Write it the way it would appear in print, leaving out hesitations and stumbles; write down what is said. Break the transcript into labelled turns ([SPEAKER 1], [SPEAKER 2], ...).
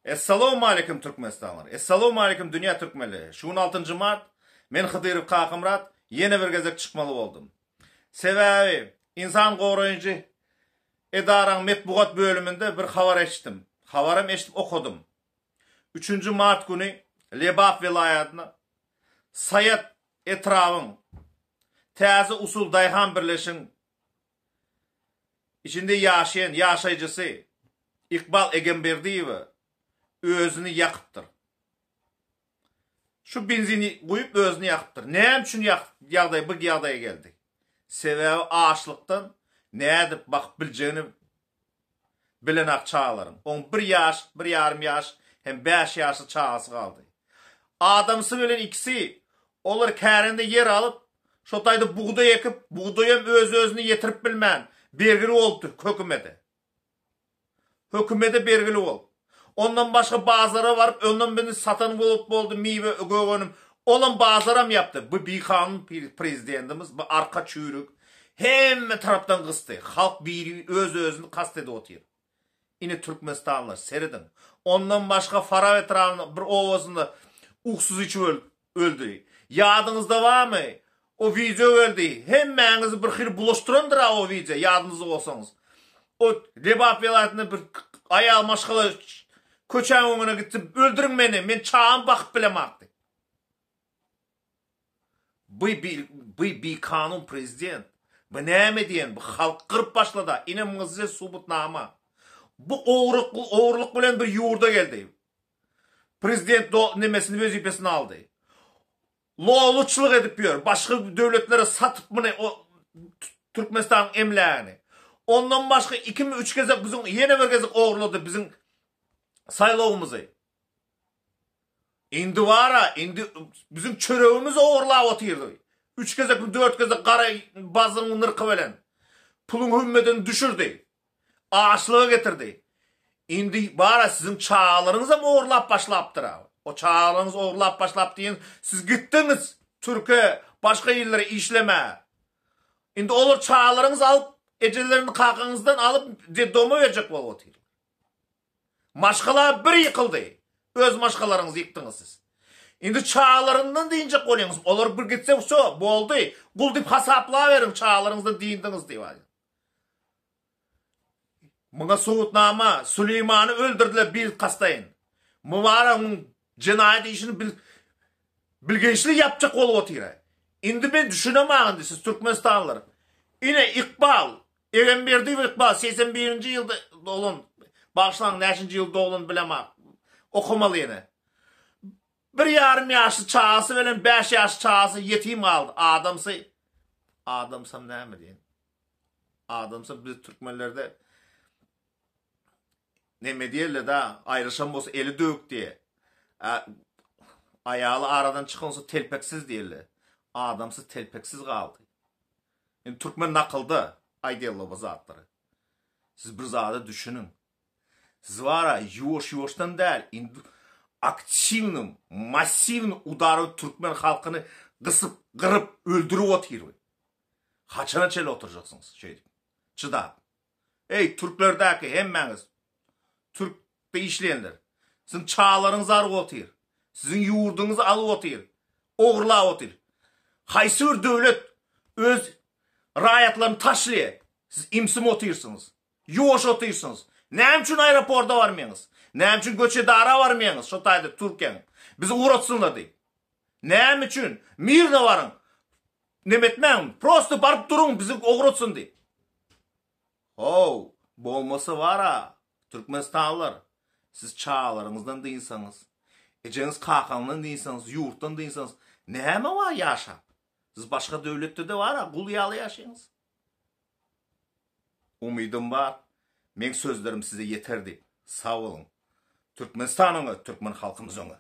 [SPEAKER 1] Essalawmaleýkim Türkmenistanlar. Essalawmaleýkim dünýä türkmenleri. Şu gün altynjy mart. Men Hydyrow Kakamyrat ýene bir gezek çykmaly boldum. Sebäbi ynsan goraýjy edaraň metbugat bölüminde bir habar eşitdim. Habaram eşidip okadym. Üçünji mart güni Lebap welaýatynda Saýat etrabyň Täze usul daýhan birleşigiň içinde ýaşaýan ýaşaýjysy Ykbal Egemberdiýewa özüni ýakypdyr. Şu benzini guýup özüni ýakypdyr. Näme üçin ýagdaý bu ýagdaýa geldi? Sebäbi açlykdan nädip bakyp biljegini bilenak çagalaryň. Oň bir ýaş, bir ýarym ýaş hem bäş ýaşly çagasy galdy. Adamsy bilen ikisi olar kärende ýer alyp, şo taýda bugdaý ekip, bugdaýam öz-özüni ýetirip bilmän, bergili bolupdyr hökümede. Hökümede bergili bolup. Ondan başga bazara baryp, ondan birini satan bolup boldy, miwe, gök önüm. Olam bazaram ýapdy. Bu bikanun prezidentimiz, bu arka çüýrük. Hemme tarapdan gysdy. Halk biri öz-özüni kast edip otyr. Ine türkmenistanlylar, serediň. Ondan başga Farap etrabynyň bir obasynda uksuz içip öldi. Ýadyňyzda barmy? O wideo geldi. Hemmäňizi bir hili bulaşdyrandyr-a o wideo, ýadyňyzda bolsaňyz. O Lebap welaýatynda bir aýal maşgala köçäň öňüne gitdi, öldüriň meni, men çagamy bakyp bilemok diýip. Bu bu bikanun prezident. Bu näme diýen, bu halk gyryp başlada, ine muňa size subutnama. Bu ogurlyk ogurlyk bilen bir ýurda geldi. Prezident do nemesini wezipesini aldy. Loluçlyk edip ýör. Başga döwletlere satyp muny o Türkmenistanyň emlägini. Ondan başga ikimi üç gezek biziň ýene bir gezek ogurlady biziň saýlawymyzy. Indi bara, indi biziň çöregimizi ogurlap otyrdy. Üç gezekmi, dört gezek gara bazyryň nyrky bilen. Puluň hümmedini düşürdi. Açlyga getirdi. Indi bara siziň çagalaryňyzam ogurlap başlapdyr-a. O çagalaryňyz ogurlap başlap diýen, siz gitdiňiz türke, başga illere işlemäge. Indi olar çagalaryňyzy alyp, ejelerini, kakaňyzdan alyp, detdoma berjek bolup otyrlar. Maşgala bir ýykyldy. Öz maşgalaryňyzy ýykdyňyz siz. Indi çagalaryndan dynjak bolýaňyz. Olar bir gitse wsyo, boldy. Gul diýip hasaplaberiň çagalaryňyzdan dyndyňyz diýip. Muňa subutnama, Süleýmany öldürdiler bil kastaýyn. Mubaragyň jenaýat işini bil bilgeşli ýapjak bolup otyr. Indi men düşünemok indi siz türkmenistanlylar. Ine Ykbal, Egemberdiýew Ykbal 81-nji ýylda doglan, bagyşlaň näçinji ýyl doglan bilemok. Okamaly ýene. Bir ýarym ýaşly çagasy bilen bäş ýaşly çagasy ýetim galdy. Adamsy adamsam näme diýen. Adamsam biz türkmenlerde neme diýerler da aýryşan bolsa eli döwük diýe. Aýaly aradan çykansa telpeksiz diýerler. Adamsy telpeksiz galdy. Indi türkmen nakylda aýdýarlar bu zatlary. Siz bir zada düşüniň. Siz bara ýuwaş-ýuwaşdan däl, indi aktiwny, massiwny udar türkmen halkyny gysyp, gyryp, öldürip otyr. Haçana çenli oturjaksyňyz şeýdip? Çydap. Eý, türklerdäki hemmäňiz, türkde işleýänler, siziň çagalaryňyzy alyp otyr, siziň ýurduňyzy alyp otyr, ogurlap otyr. Haýsy bir döwlet öz raýatlaryny taşlaýar, siz imsim otyrsyňyz, ýuwaş otyrsyňyz. Näme üçin aeroporta barmaýaňyz? Näme üçin göç edara barmaýaňyz şo taýda Türkiýäň? Bizi ugratsynlar diýip. Näme üçin? Mirna baryň. Neme etmäň, prosto baryp duruň bizi ogratsyn diýip. How, bolmasa bara, türkmenistanlylar, siz çagalaryňyzdan dynsaňyz, ejeňiz kakaňyzdan dynsaňyz, ýurtdan dynsaňyz, näme bar ýaşap? Siz başga döwletde-de bara, gul ýaly ýaşaýaňyz. Umydym bar, meň sözlerim size ýeter diýip. Sag boluň. Türkmenistan öňe, türkmen halkymyz öňe.